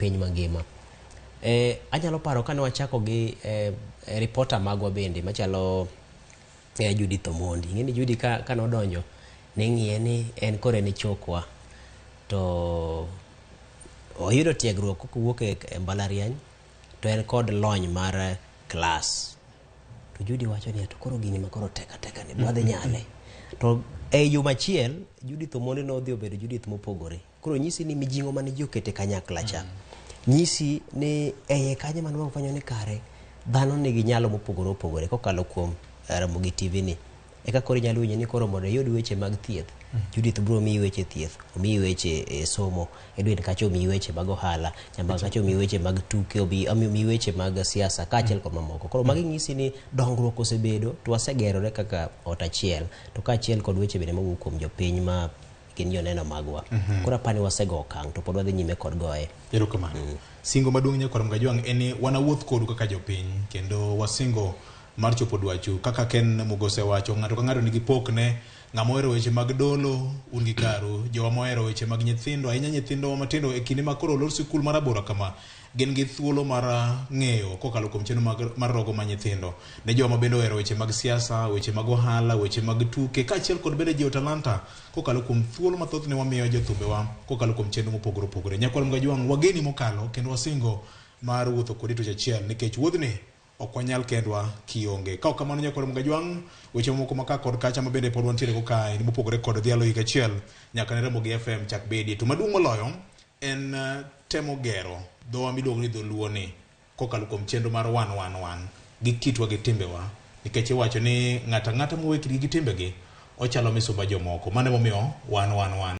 Piny mangima. Anyalo paro kane wachako gi reporter magwa bende machalo Judith Omondi. Ing'e ni Judy ka nodonjo ne ing'iye ni en koro en e chokwa. To oyudo tiegruok kowuok e mbalariany to en kod lony mar klas. To Judy wacho ni to koro gini ma koro tek ateka ni wadhi nyale. To e juma achiel Judith Omondi nodhi obedo Judith mopogore. Koro nyisi ni mijing'o mane ji okete kanyakla cha. Nyisi ni eiye kanyo mane wafwenyo ni kare dhano nigi nyalo mopogore opogore kokalo kuom Ramogi TV ni. Eka koro inyalo winjo ni koro mondo iyud weche mag thieth, Judith biro miyi weche thieth, omiyi weche e somo, Edwin kacha omiyi weche mag ohala, Nyambaga kacha omiyi weche mag tuke, omiyi weche mag siasa kaachiel kod mamoko. Koro magi nyisi ni dongruok osebedo to wasegerore kaka ot achiel to kaachiel kod weche bende mawuok kuom jopiny ma gin joneno magwa. Koro apani wasego okang' to pod wadhi nyime kod goye. Erokamano. Singo maduong' nyakwar Mgajwang' en ni wanawuoth kodu kaka jopiny kendo wasingo mar chopo dwachu. Kaka Ken Mugo osewacho, ng'ato ka ng'ato nigi pokne. Ng'ama ohero weche mag dolo, un gi karu. Jowa mohero weche mag nyithindo, ahinya nyithindowa matindo e kinde ma koro olor sikul mar aboro kama, gin gi thuolo mar ng'eyo kokalo kuom chenro mar rogo ma nyithindo. Ne jowa ma bende ohero weche mag siasa, weche mag ohala, weche mag tuke, kaachiel kod bende jiwo talanta kokalo kuom thuolo mathoth ne wamiyo jothumbewa kokalo kuom chenro mopogore opogore. Nyakwar Mgajwang', wageni mokalo kendo wasingo mar wuotho kodi tuch achiel nikech wuodhni ok wanyal kendwa kionge. Ka ok kamano nyakwar Mgajwang', weche mamoko ma ka kod kacha ma bende pod wantiere go kae ni mopogore kod dhialo higa achiel nyaka ne Ramogi FM chak bedie. To maduong' moloyo en temo gero dhowa miluongo ni dholuo ni kokalo kuom chenro mar wan wan wan gi kitwa gi timbewa nikech iwacho ni ng'ato ang'ata mowe kitgi gi timbegi ochalo misumba jomoko. Mano emomiyo wan wan wan.